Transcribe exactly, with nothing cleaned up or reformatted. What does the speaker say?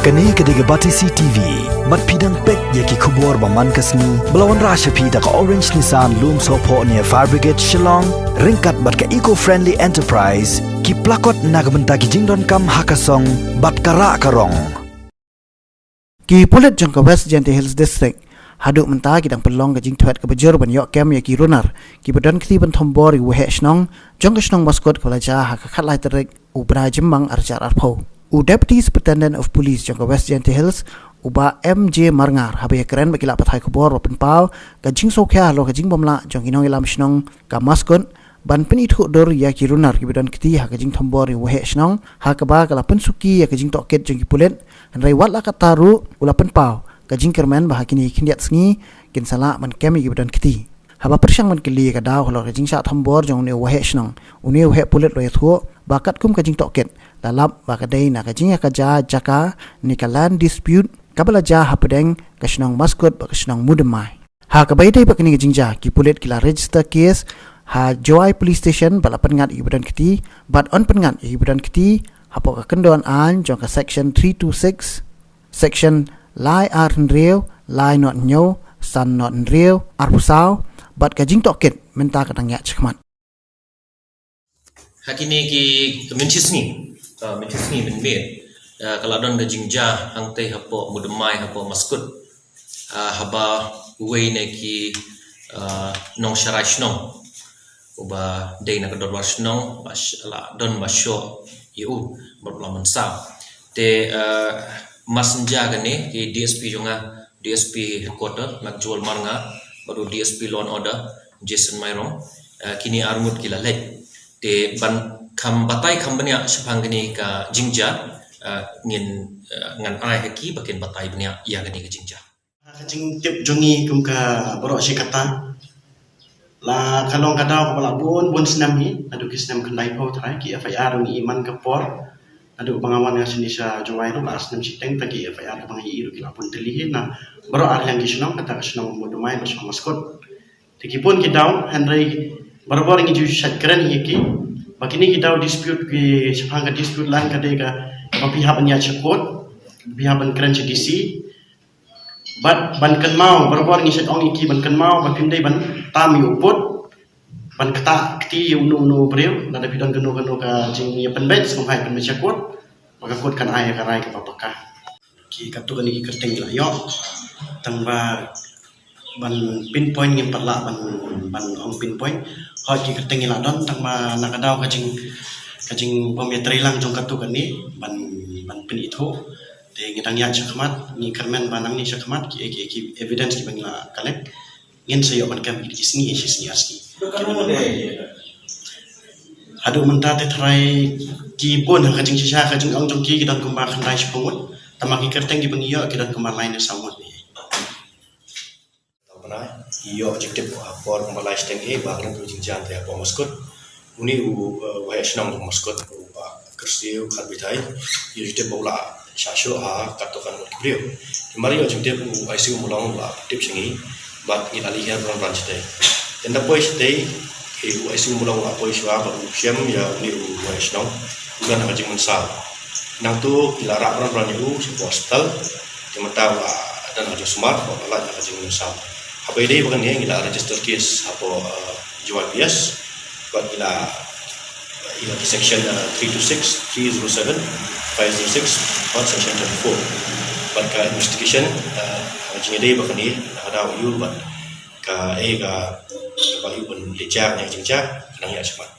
Kane ka dei ka Batesi T V. Bad phi dang peit ïa ki khubor ba man ka sngi ba la wanrah sha phi da ka Orange Nissan Lumsohphoh near Fire Brigade Shillong, ryngkat bad ka Eco Friendly Enterprise, ki plakot na ka bynta ki jingdonkam ha ka song bad ka rah ka rong. Ki pulit jong ka West Jaintia Hills District haduh mynta ki dang pynlong ka jingthwet kaba jur ban ïoh kem ïa ki runar kiba don kti ban thombor ïa u waheh shnong jong ka shnong Maskut kaba la jia ha ka khatlai tarik u bnai Jymmang arhajar arphew. U Deputy Superintendent of Police jong ka West Jaintia Hills, u Bah M J Marngar, haba ïakren bad ki lad pathai khubor ba pynpaw ka jingsngewkhia halor ka jingbymlah jong ki nongïalam shnong ka Maskut ban pynithuh dur ïa ki runar kiba don kti ha ka jingthombor ïa u waheh shnong, ha kaba ka la pynsuki ïa ka jingtohkit jong ki pulit, hynrei wat la katta ruh u la pynpaw ka jingkyrmen ba ha kine ki khyndiat sngi kin sa lah ban kem ïa kiba don kti. Haba pyrshang ban kylli ïa ka daw halor ka jingshah thombor jong une u waheh shnong, une u heh pulit u la ïathuh ba katkum ka jingtohkit la lap ba ka dei na ka jingïakajia jaka ne ka land dispute kaba la jia hapdeng ka shnong Maskut bad ka shnong Mudimmai. Ha kaba ïadei bad kane ka jingjia, ki pulit ki la register case ha Jowai Police Station bad la pynngat ïa kiba don kti bad yn pynngat ïa kiba don kti hapoh ka kyndon aiñ jong ka Section three two six, Section lai ar hynriew, lai nod hynñiew, san nod hynriew, arphew saw, bad ka jingtohkit mynta ka dang ïaid shakhmat. Ha kine ki mynta sngi, ah, mynta sngi mynmiet, ah, ka la don ka jingjia hangtei hapoh Mudimmai hapoh Maskut, ah, haba uwei na ki, ah, nongsharai shnong uba dei na ka dorbar shnong ba sh-, la don ba shoh ïa u bad la mynsaw. Te, ah, masnja kane ki D S P jong nga, D S P headquarter, Magjol Marngar, bad u D S P law and order, Jason Myrong, ah, kine arngut ki la leit. Te ban kham batai kham bniah shaphang kane ka jingjia, ah, ngin, ah, ngan ai ha ki ba kin batai bniah ïa kane ka jingjia. Ka jingtip jong ngi kum ka baroh shi katta, la ka long ka daw kaba la bun bun snem hi, naduh ki snem khyndaiphew trai, ki F I R ngi i man ka por. Naduh ba nga wan nga shini sha Jowai ruh la snem shiteng, ta ki F I R kaba ngi i ruh ki la bun tylli hi na baroh ar liang ki shnong, kata ka shnong Mudimmai bad shnong Maskut. Te ki bun ki daw, hynrei barabor ngi ju shait kren ïa ki ba kine ki daw dispute, ki shaphang ka dispute land ka dei ka, kaba phi hap ban ïaid sha court, phi hap ban kren sha D C. Bad ban kynmaw, barabor ngi shait ong ïa ki ban kynmaw ba phim dei ban tam ïa u pud, ban ktah kti ïa uno uno u briew, lada phi don kano kano ka jingïapynbeit, sngewbha pynbeit sha court, ba ka court kan ai ïa ka rai kaba paka. Ki katto katne ki kyrteng la ïoh, tang ba ban pinpoint ngim pat lah ban, ban ong pinpoint. Hooid, ki kyrteng ki la don, tang ba na ka daw ka jing, ka jingbym ïatreilang jong katto katne ban, ban pynithuh. Te ngi dang ïaid shakhmat, ngi kyrmen ba nangne shakhmat ki, ki, ki evidence kiba ngi la collect, ngin sa ïoh ban kem ïa ki sngi, ïa shi sngi ar sngi. Haduh mynta te trai ki bun ha ka jingshisha, ka jingong jong ki, ki don kumba khyndai shiphew ngut. Tang ba ki kyrteng kiba ngi ïoh ki don kumba lai ne saw ngut. Bnai, ïoh jingtip ha por kumba lai shiteng eh ba ka dang ka jingjia te hapoh Maskut. Une u, eh, waheh shnong jong Maskut, u Bah Kyrsiew Kharbythai, ïoh jingtip ba u la shah shoh ha katto katne ki briew. Te mar ïoh jingtip, u I C Umulong u la tip sha ngi bad ngi la leit hiar bran bran shatei. Te ynda poi shatei, u I C Umulong u la poi shuwa bad u shem ïa une u waheh shnong u don ha ka jingmynsaw. Nangta ngi la rah bran bran ïa u sha ka hospital. Te mynta u la don ha ka jingsumar bad u la lait na ka jingmynsaw. Haba ïadei bad kane ngi la register case hapoh, eh, Jowai P S bad ngi la, ngi la ki section, eh, three two six, three zero seven, five zero six bad section thirty-four. Bad ka investigation, eh, ha ka jingïadei bad kane, na ka daw ïa u bad kaei ka, kaba ïa u ban leit jia kane ka jingjia, ka dang ïaid shakhmat.